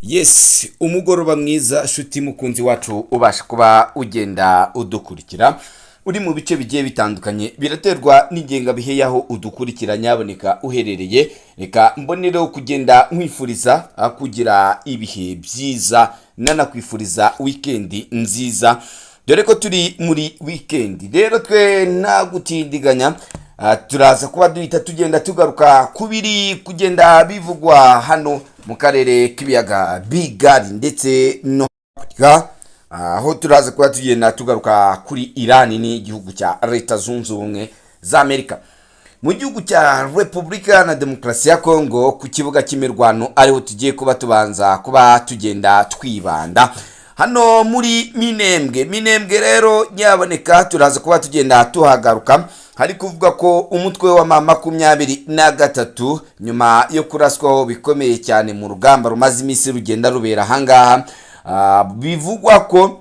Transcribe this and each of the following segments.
Yes, umugoroba mwiza shuti mukunzi wacu ubasha kuba ugenda udukurikira uri mu bice bigiye bitandukanye, biraterwa n'ingengabihe y'aho udukurikira nyaboneka uherereye. Reka mbonereho kugenda nkwifuriza kugira ibihe byiza, nanakwifuriza wikendi nziza, dore ko turi muri wikendi. Rero twe nta gutindiganya, turaza kuba duhita tugenda tugaruka ku biri kugenda bivugwa hano mu karere k'ibiyaga bigari ndetse no hakurya, aho turaza kuba tugenda tugaruka kuri Irani n'igihugu cya Leta Zunze Ubumwe za Amerika. Mu gihugu cya Repubulika na Demokarasi ya Kongo, ku kibuga cy'imirwano ariho tugiye kuba tubanza kuba tugenda twibanda hano muri Minembwe. Minembwe rero nyaboneka turaza kuba tugenda tuhagaruka. Hari kuvuga ko umutwe wa M23, nyuma yo kuraswaho bikomeye cyane mu rugamba rumaze iminsi rugenda rubera ahangaha, bivugwa ko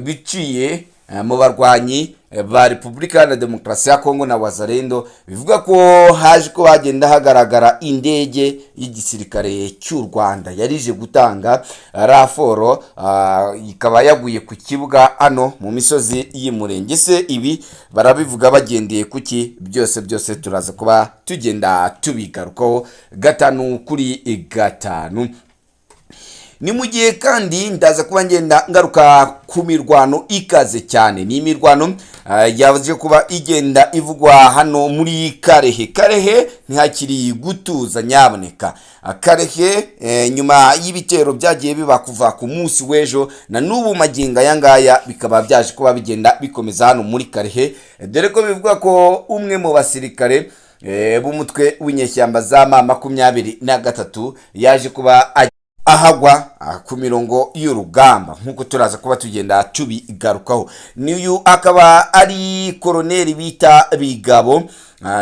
biciye mu barwanyi ba Repubulika na Demokarasi ya Kongo na Wazalendo, bivuga ko haje ko hagenda hagaragara indege y'igisirikare cy'u Rwanda yarije gutanga renfort, ikaba yaguye ku kibuga hano mu misozi y'Imurenge. Se ibi barabivuga bagendeye kuki? Byose byose turaza kuba tugenda tubigarukaho gatanu kuri gatanu. Ni mu gihe kandi ndaza kuba ngenda ngaruka ku mirwano ikaze cyane. Ni imirwano yaje kuba igenda ivugwa hano muri Karehe. Karehe ntihakiri gutuza nyaboneka. Karehe, nyuma y'ibitero byagiye biba kuva ku munsi w'ejo na n'ubu magingo aya ngaya, bikaba byaje kuba bigenda bikomeza hano muri Karehe, dore ko bivugwa ko umwe mu basirikare b'umutwe w'inyeshyamba za M23 yaje kuba ahagwa ku mirongo y'urugamba, nk'uko turaza kuba tugenda tubigarukaho. N'uyu akaba ari koroneri bita Bigabo,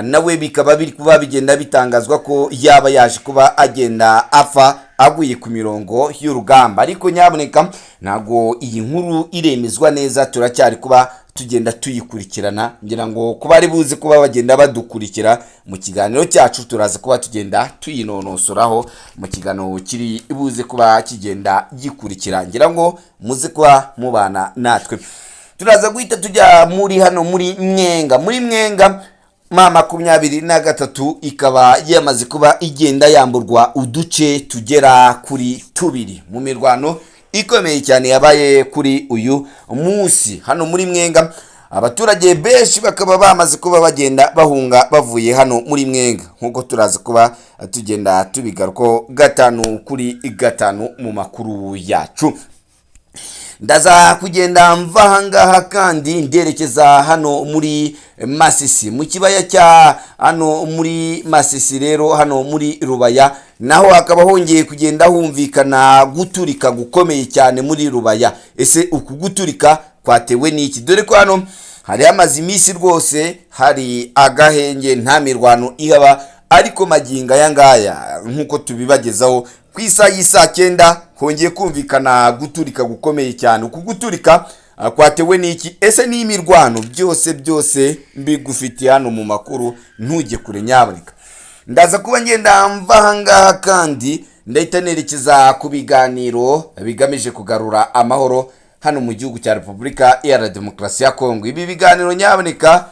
nawe bikaba biri kuba bigenda bitangazwa ko yaba yaje kuba agenda apfa aguye ku mirongo y'urugamba. Ariko nyaboneka ntabwo iyi nkuru iremezwa neza, turacyari kuba tugenda tuyikurikirana. Ngira ngo kuba ari buze kuba bagenda badukurikira mu kiganiro cyacu, turaza kuba tugenda tuyinonosoraho mu kiganiro kiri buze kuba kigenda gikurikira. Ngira ngo muze kuba mubana natwe. Turaza guhita tujya muri hano muri Mwenga. Muri Mwenga, M23 ikaba yamaze kuba igenda yamburwa uduce tugera kuri tubiri mu mirwano ikomeye cyane yabaye kuri uyu munsi hano muri Mwenga. Abaturage benshi bakaba bamaze kuba bagenda bahunga bavuye hano muri Mwenga, nk'uko turaza kuba tugenda tubigarukaho gatanu kuri gatanu mu makuru yacu. Ndaza kugenda mva ahangaha kandi nderekeza hano muri Masisi, mu kibaya cya hano muri Masisi. Rero hano muri Rubaya naho hakaba hongeye kugenda humvikana guturika gukomeye cyane muri Rubaya. Ese uku guturika kwatewe n'iki? Dore ko hano hari hamaze iminsi rwose hari agahenge, nta mirwano ihaba, ariko magingo aya ngaya, nk'uko tubibagezaho, ku isaha y'isaa 9 hongeye kumvikana guturika gukomeye cyane. Uku guturika kwatewe n'iki? Ese ni imirwano? Byose byose mbigufitiye hano mu makuru, ntujye kure nyaboneka. Ndaza kuba ngenda mva ahangaha kandi ndahita nerekeza ku biganiro bigamije kugarura amahoro hano mu gihugu cya Repubulika Iharanira Demokarasi ya Kongo. Ibi biganiro nyaboneka,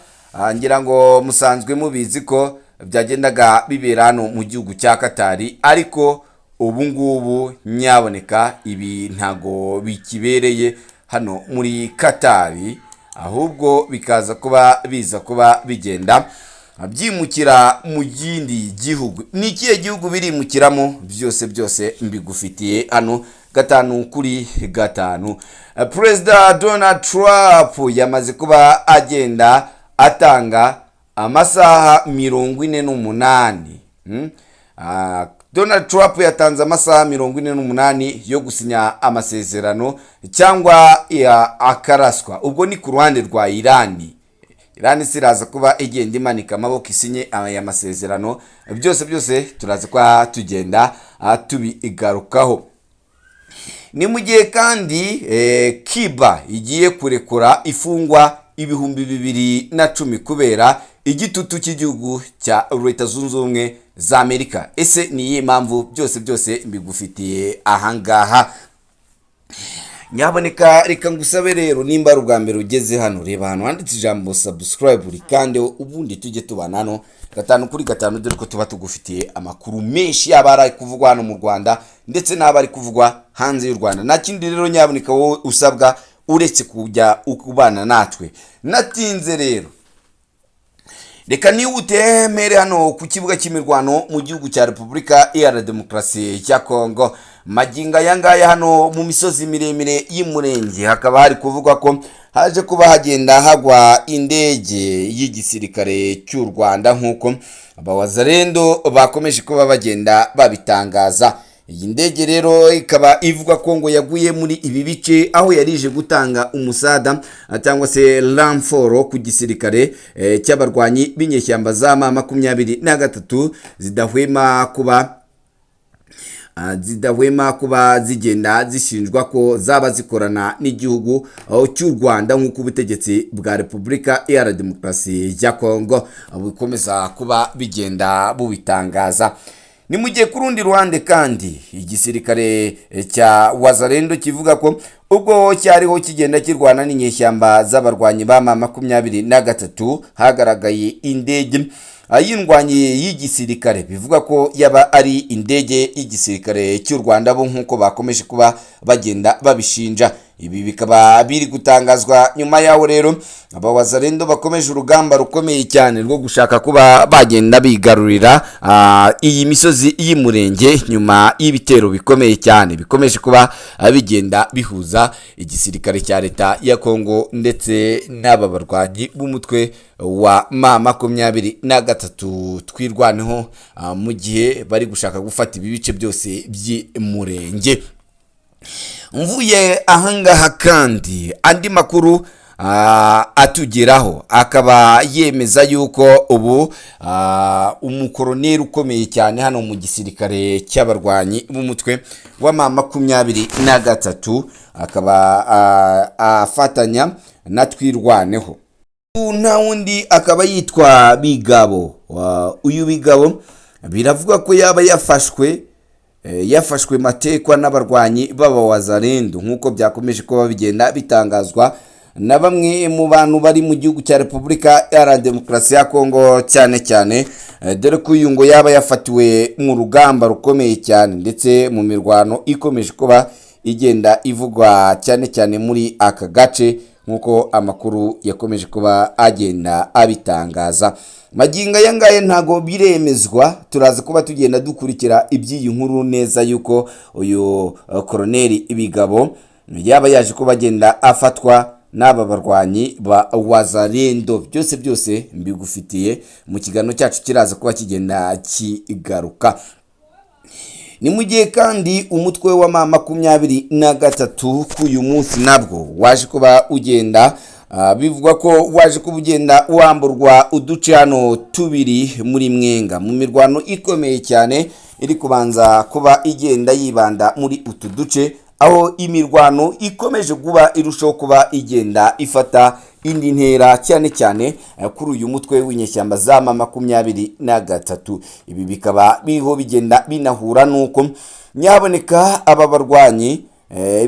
ngira ngo musanzwe mubizi ko byagendaga bibera hano mu gihugu cya Katari, ariko ubu ngubu nyaboneka ibi ntago bikibereye hano muri Katari, ahubwo bikaza kuba biza kuba bigenda byimukira mu kindi gihugu. Ni ikihe gihugu birimukiramo? Byose byose mbigufitiye hano gatanu kuri gatanu. Perezida Donald Trump yamaze kuba agenda atanga amasaha 48. Donald Trump yatanze amasaha 48 yo gusinya amasezerano cyangwa akaraswa. Ubwo ni ku ruhande rwa Irani. Irani siraza kuba igenda imanika amaboko isinye aya masezerano? Byose byose turaza kuba tugenda tubigarukaho. Ni mu gihe kandi Cuba igiye kurekura ifungwa 2010 kubera Igitutu cy'igihugu cya Leta Zunze Ubumwe za Amerika. Ese ni iyihe mpamvu? Byose byose mbigufitiye ahangaha. Nyaboneka reka ngusabe rero, nimba ari ubwa mbere ugeze hano, reba ahantu handitse ijambo subscribe, kandi ubundi tujye tubana hano gatanu kuri gatanu, dore ko tuba tugufitiye amakuru menshi, yaba ari kuvugwa hano mu Rwanda ndetse n'aba ari kuvugwa hanze y'u Rwanda. Nta kindi rero nyaboneka wowe usabwa uretse kujya ukubana natwe. Natinze rero, reka nihute mpere hano ku kibuga cy'imirwano mu gihugu cya Repubulika Iharanira Demokarasi ya Kongo. Magingo aya ngaya, hano mu misozi miremire y'Umurenge, hakaba hari kuvugwa ko haje kuba hagenda hagwa indege y'igisirikare cy'u Rwanda, nk'uko abawazarendo bakomeje kuba bagenda babitangaza. Iyi ndege rero ikaba ivuga ko ngo yaguye muri ibi bice aho yarije gutanga umusada cyangwa se renfort ku gisirikare cy'abarwanyi b'inyeshyamba za M23 zidahwema kuba zigenda zishinjwa ko zaba zikorana n'igihugu cy'u Rwanda, nk'uko ubutegetsi bwa Repubulika Iharanira Demokarasi ya Kongo bukomeza kuba bigenda bubitangaza. Ni mu gihe ku rundi ruhande kandi igisirikare cya Wazarendo kivuga ko ubwo cyariho kigenda kirwana n'inyeshyamba z'abarwanyi ba M23, hagaragaye indege y'indwanyi y'igisirikare, bivuga ko yaba ari indege y'igisirikare cy'u Rwanda bo, nk'uko bakomeje kuba bagenda babishinja. Ibi bikaba biri gutangazwa nyuma yaho rero abawazarendo bakomeje urugamba rukomeye cyane rwo gushaka kuba bagenda bigarurira iyi misozi y'Umurenge, nyuma y'ibitero bikomeye cyane bikomeje kuba bigenda bihuza igisirikare cya Leta ya Kongo ndetse n'aba barwanyi b'umutwe wa M23 Twirwaneho, mu gihe bari gushaka gufata ibi bice byose by'Umurenge. Mvuye ahangaha kandi, andi makuru atugeraho akaba yemeza yuko ubu umukoroneri ukomeye cyane hano mu gisirikare cy'abarwanyi b'umutwe wa M23 akaba afatanya na Twirwaneho, nta wundi akaba yitwa Bigabo. Uyu Bigabo biravuga ko yaba yafashwe matekwa n'abarwanyi b'abawazarendo, nk'uko byakomeje kuba bigenda bitangazwa na bamwe mu bantu bari mu gihugu cya Repubulika Iharanira Demokarasi ya Kongo cyane cyane, dore ko uyu ngo yaba yafatiwe mu rugamba rukomeye cyane ndetse mu mirwano ikomeje kuba igenda ivugwa cyane cyane muri aka gace, nk'uko amakuru yakomeje kuba agenda abitangaza. Magingo aya ngaya ntago biremezwa, turaza kuba tugenda dukurikira iby'iyi nkuru neza, yuko uyu koroneri Bigabo yaba yaje kuba agenda afatwa n'aba barwanyi ba Wazarendo. Byose byose mbigufitiye mu kiganiro cyacu kiraza kuba kigenda kigaruka. Ni mu gihe kandi umutwe wa M23 k'uyu munsi nabwo waje kuba ugenda bivugwa ko waje kuba ugenda wamburwa uduce hano tubiri muri Mwenga, mu mirwano ikomeye cyane iri kubanza kuba igenda yibanda muri utu duce, aho imirwano ikomeje kuba irushaho kuba igenda ifata indi ntera, cyane cyane kuri uyu mutwe w'inyeshyamba za M23. Ibi bikaba biriho bigenda binahura n'uko nyaboneka aba barwanyi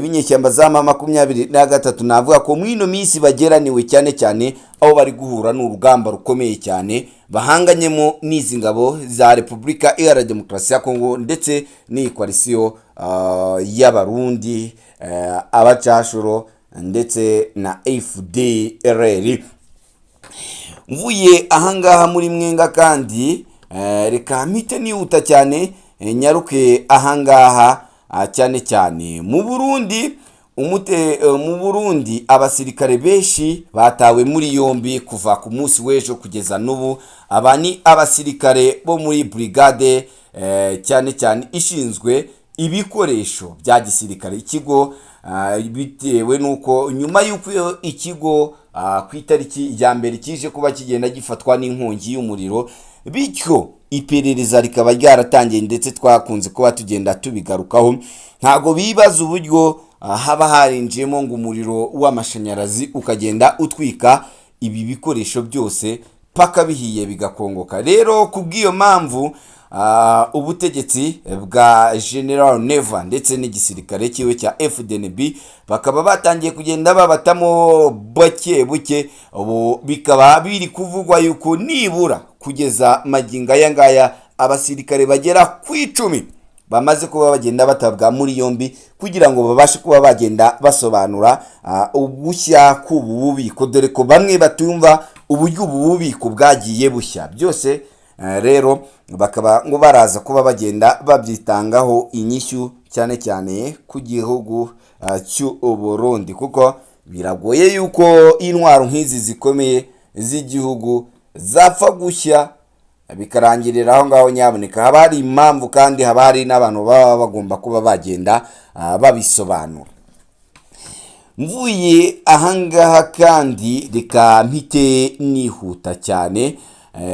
b'inyeshyamba za M23, navuga ko muri ino minsi bageraniwe cyane cyane, aho bari guhura n'urugamba rukomeye cyane bahanganyemo n'izi ngabo za Repubulika Iharanira Demokarasi ya Kongo ndetse n'iyi coalition y'Abarundi, abacashuro ndetse na FDLR. Mvuye ahangaha muri Mwenga kandi, reka mpite nihuta cyane nyaruke ahangaha cyane cyane mu Burundi. Mu Burundi abasirikare benshi batawe muri yombi kuva ku munsi w'ejo kugeza n'ubu. Aba ni abasirikare bo muri brigade cyane cyane ishinzwe ibikoresho bya gisirikare, ikigo bitewe n'uko nyuma y'uko ikigo ku itariki ya mbere kije kuba kigenda gifatwa n'inkongi y'umuriro, bityo iperereza rikaba ryaratangiye, ndetse twakunze kuba tugenda tubigarukaho. Ntabwo bibaza uburyo haba harinjiyemo ngo umuriro w'amashanyarazi ukagenda utwika ibi bikoresho byose. paka bihiye bigakongoka. Rero ku bw'iyo mpamvu, ubutegetsi bwa General Neva ndetse n'igisirikare cyiwe cya FDNB bakaba batangiye kugenda babatamo buke buke. Ubu bikaba biri kuvugwa yuko nibura kugeza magingo aya ngaya abasirikare bagera ku 10 bamaze kuba bagenda batabwa muri yombi kugira ngo babashe kuba bagenda basobanura ugushya k'ubu bubiko, dore ko bamwe batumva uburyo ubu bubiko bwagiye bushya byose. Rero bakaba ngo baraza kuba bagenda babyitangaho inyishyu, cyane cyane ku gihugu cy'u Burundi, kuko biragoye yuko intwaro nk'izi zikomeye z'igihugu zapfa gushya bikarangirira aho ngaho. Nyaboneka, haba hari impamvu kandi haba hari n'abantu baba bagomba kuba bagenda babisobanura. Mvuye ahangaha kandi, reka mpite nihuta cyane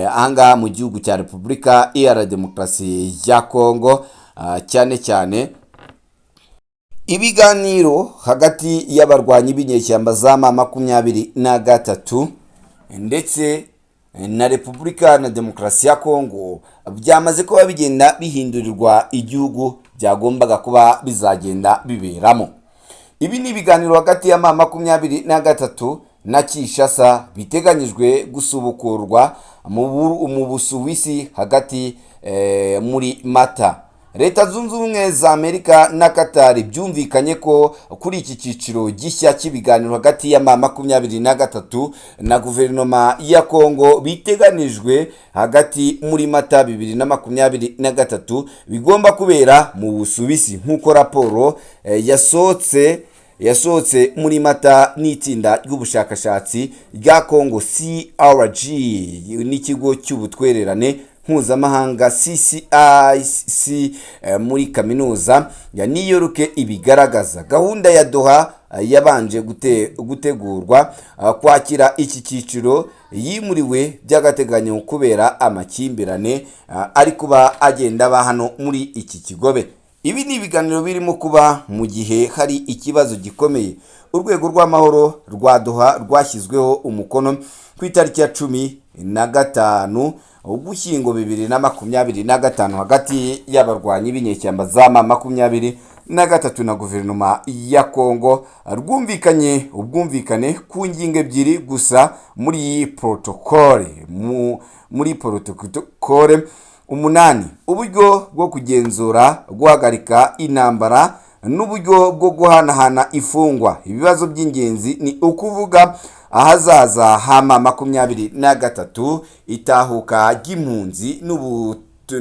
ahangaha mu gihugu cya Repubulika Iharanira Demokarasi ya Kongo, cyane cyane ibiganiro hagati y'abarwanyi b'inyeshyamba za M23 ndetse na Repubulika na Demokarasi ya Kongo byamaze kuba bigenda bihindurirwa igihugu byagombaga kuba bizagenda biberamo. Ibi ni ibiganiro hagati ya M23 na Kinshasa biteganyijwe gusubukurwa mu Busuwisi hagati muri Mata. Leta Zunze Ubumwe za Amerika na Katari byumvikanye ko kuri iki cyiciro gishya cy'ibiganiro hagati ya M23 na guverinoma ya Kongo biteganijwe hagati muri Mata 2023 bigomba kubera mu Busuwisi, nk'uko raporo yasohotse muri Mata n'itsinda ry'ubushakashatsi rya Congo CRG n'ikigo cy'ubutwererane mpuzamahanga CCIC muri kaminuza ya New York ibigaragaza. Gahunda ya Doha yabanje gutegurwa kwakira iki cyiciro yimuriwe by'agateganyo kubera amakimbirane ari kuba agenda aba hano muri iki kigobe. Ibi ni ibiganiro birimo kuba mu gihe hari ikibazo gikomeye. Urwego rw'amahoro rwa Doha rwashyizweho umukono ku itariki ya 15 Ugushyingo 2025 hagati y'abarwanyi b'inyeshyamba za M23 na guverinoma ya Kongo rwumvikanye ubwumvikane ku ngingo ebyiri gusa muri iyi protocole, muri protocole umunani: uburyo bwo kugenzura guhagarika intambara n'uburyo bwo guhanahana ifungwa. Ibibazo by'ingenzi ni ukuvuga ahazaza ha M23, itahuka ry'impunzi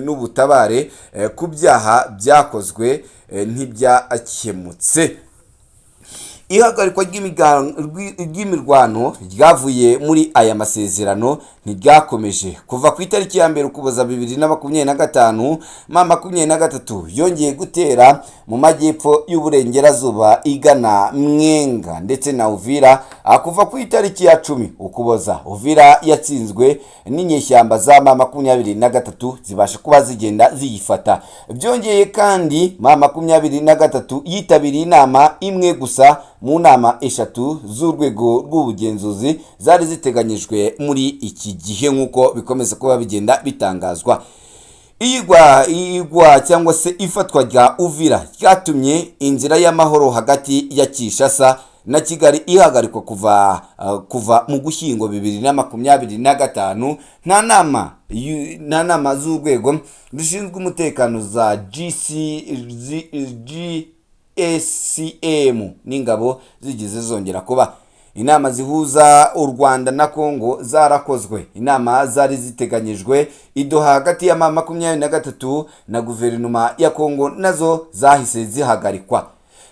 n'ubutabare ku byaha byakozwe ntibyakemutse. Ihagarikwa ry'imirwano ryavuye muri aya masezerano ntiryakomeje. Kuva ku itariki ya 1 Ukuboza 2025, M23 yongeye gutera mu majyepfo y'uburengerazuba igana Mwenga ndetse na Uvira. Kuva ku itariki ya 10 Ukuboza, Uvira yatsinzwe n'inyeshyamba za M23 zibasha kuba zigenda ziyifata. Byongeye kandi, M23 yitabiriye inama imwe gusa mu nama eshatu z'urwego rw'ubugenzuzi zari ziteganyijwe muri iki gihe, nk'uko bikomeza kuba bigenda bitangazwa. Iyigwa cyangwa se ifatwa rya Uvira ryatumye inzira y'amahoro hagati ya Kinshasa na Kigali ihagarikwa kuva mu Gushyingo 2025. Nta nama z'urwego rushinzwe umutekano za GC, GSCM n'ingabo zigeze zongera kuba. Inama zihuza u Rwanda na Congo zarakozwe. Inama zari ziteganyijwe i Doha hagati ya M23 na guverinoma ya Congo nazo zahise zihagarikwa.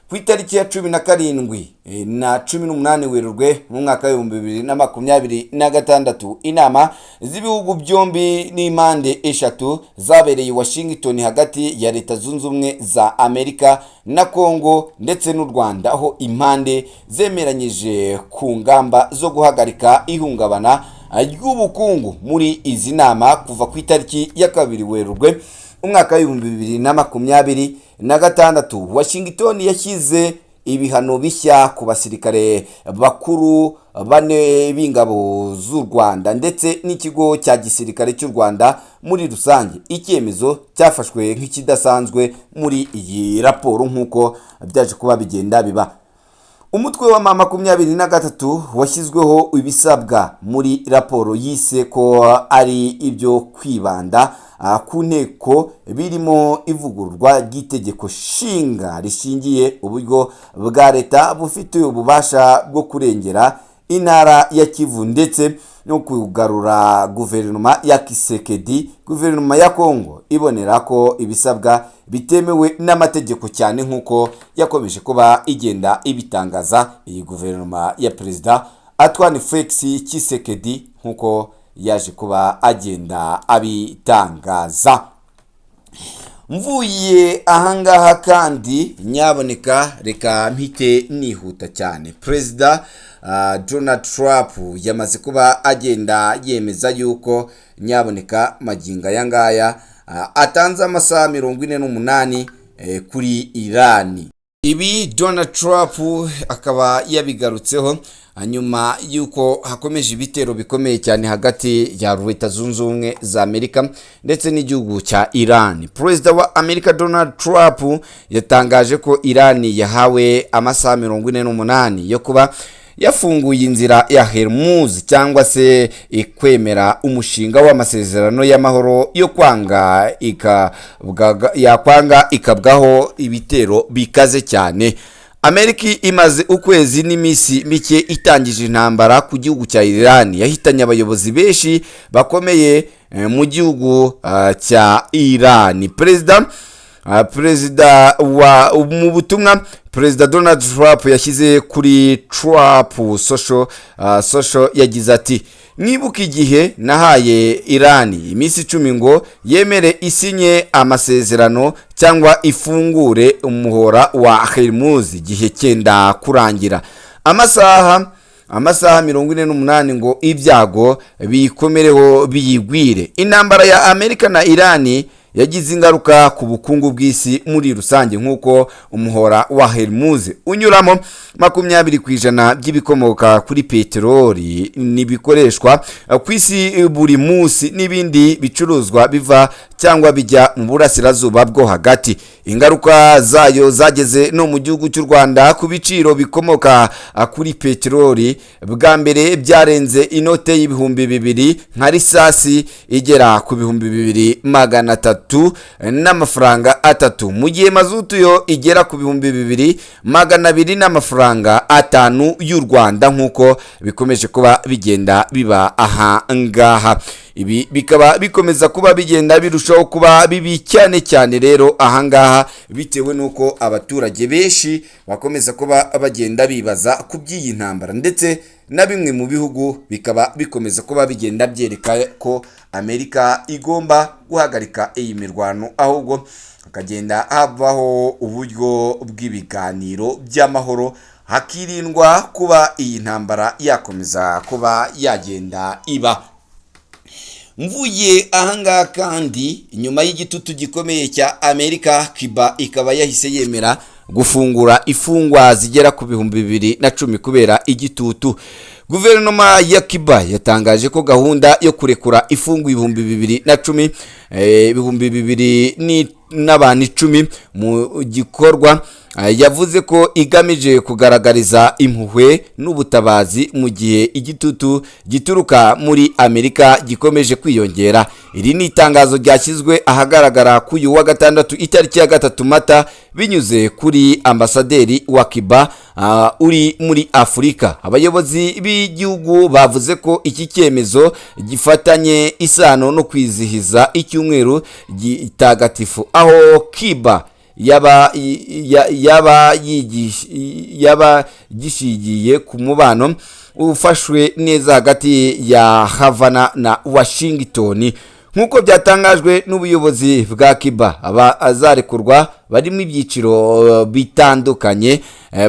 Ku itariki ya 17 na 18 Werurwe mu mwaka w'2026, inama z'ibihugu byombi n'impande eshatu zabereye i Washington hagati ya Leta Zunze Ubumwe za Amerika na Congo ndetse n'u Rwanda, aho impande zemeranyije ku ngamba zo guhagarika ihungabana ry'ubukungu. Muri izi nama, kuva ku itariki ya 2 Werurwe umwaka w'2026, Washington yashyize ibihano bishya ku basirikare bakuru bane b'ingabo z'u Rwanda ndetse n'ikigo cya gisirikare cy'u Rwanda muri rusange, icyemezo cyafashwe nk'ikidasanzwe muri iyi raporo nk'uko byaje kuba bigenda biba. Umutwe wa M23 washyizweho ibisabwa muri raporo yise ko ari ibyo kwibanda ku nteko, birimo ivugururwa ry'itegeko nshinga rishingiye uburyo bwa leta bufite ububasha bwo kurengera intara ya Kivu ndetse no kugarura guverinoma ya Tshisekedi. Guverinoma ya Kongo ibonera ko ibisabwa bitemewe n'amategeko cyane nk'uko yakomeje kuba igenda ibitangaza iyi guverinoma ya Perezida Antoine Felix Tshisekedi nk'uko yaje kuba agenda abitangaza. Mvuye ahangaha kandi, nyaboneka reka mpite nihuta cyane. Perezida Donald Trump yamaze kuba agenda yemeza yuko nyaboneka magingo aya ngaya atanze amasaha 48 kuri Irani. Ibi Donald Trump akaba yabigarutseho nyuma y'uko hakomeje ibitero bikomeye cyane hagati ya Leta Zunze Ubumwe za Amerika ndetse n'igihugu cya Iran. Perezida wa Amerika Donald Trump yatangaje ko Iran yahawe amasaha 48 yo kuba yafunguye inzira ya Hormuz cyangwa se ikwemera umushinga w'amasezerano y'amahoro, yo kwanga yakwanga ikabwaho ibitero bikaze cyane. Amerika imaze ukwezi n'iminsi mike itangije intambara ku gihugu cya Iran yahitanye abayobozi benshi bakomeye mu gihugu cya Iran. Perezida wa mu butumwa Perezida Donald Trump yashyize kuri Trump Social yagize ati: "Mwibuke igihe nahaye Irani iminsi 10 ngo yemere isinye amasezerano cyangwa ifungure umuhora wa Hormuz igihe cyenda kurangira. Amasaha 48 ngo ibyago biyikomereho biyigwire." Intambara ya Amerika na Irani yagize ingaruka ku bukungu bw'isi muri rusange nk'uko umuhora wa Hormuz unyuramo 20% by'ibikomoka kuri peteroli n'ibikoreshwa ku isi buri munsi n'ibindi bicuruzwa biva cyangwa bijya mu Burasirazuba bwo Hagati. Ingaruka zayo zageze no mu gihugu cy'u Rwanda ku biciro bikomoka kuri peteroli. Bwa mbere byarenze inote y'2000, nka risasi igera ku 2303 n'amafaranga 3, mu gihe mazutu yo igera ku 2200 n'amafaranga 5 y'u Rwanda, nk'uko bikomeje kuba bigenda biba aha ngaha. Ibi bikaba bikomeza kuba bigenda birushaho kuba bibi cyane cyane rero ahangaha, bitewe n'uko abaturage benshi bakomeza kuba bagenda bibaza ku by'iyi ntambara, ndetse na bimwe mu bihugu bikaba bikomeza kuba bigenda byereka ko Amerika igomba guhagarika iyi mirwano, ahubwo hakagenda habaho uburyo bw'ibiganiro by'amahoro, hakirindwa kuba iyi ntambara yakomeza kuba yagenda iba. Mvuye ahangaha kandi, nyuma y'igitutu gikomeye cya Amerika, Cuba ikaba yahise yemera gufungura imfungwa zigera ku 2010 kubera igitutu. Guverinoma ya Cuba yatangaje ko gahunda yo kurekura imfungwa 2010, 2000 n'abantu 10 mu gikorwa yavuze ko igamije kugaragariza impuhwe n'ubutabazi mu gihe igitutu gituruka muri Amerika gikomeje kwiyongera. Iri ni itangazo ryashyizwe ahagaragara ku uyu wa gatandatu itariki ya 3 Mata binyuze kuri ambasaderi wa Cuba uri muri Afurika. Abayobozi b'igihugu bavuze ko iki cyemezo gifatanye isano no kwizihiza icyumweru gitagatifu, aho Cuba yaba gishingiye ku mubano ufashwe neza hagati ya Havana na Washington. Nk'uko byatangajwe n'ubuyobozi bwa Cuba, aba azarekurwa barimo ibyiciro bitandukanye,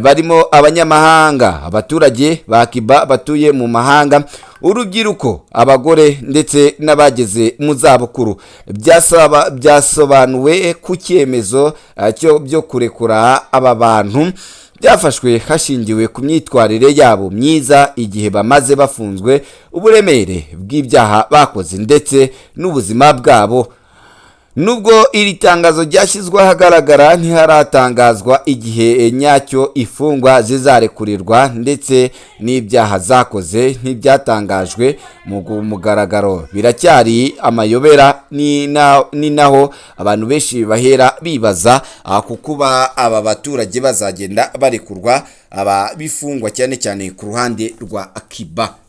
barimo abanyamahanga, abaturage ba Cuba batuye mu mahanga, urubyiruko, abagore ndetse n'abageze mu zabukuru. Byasaba byasobanuwe ku cyemezo cyo byo kurekura aba bantu. Byafashwe hashingiwe ku myitwarire yabo myiza igihe bamaze bafunzwe, uburemere bw'ibyaha bakoze ndetse n'ubuzima bwabo. Nubwo iri tangazo ryashyizwe ahagaragara, ntiharatangazwa igihe nyacyo imfungwa zizarekurirwa, ndetse n'ibyaha zakoze ntibyatangajwe mu mugaragaro. Biracyari amayobera. Ni naho abantu benshi bahera bibaza ku kuba aba baturage bazagenda barekurwa, aba bifungwa, cyane cyane ku ruhande rwa Cuba.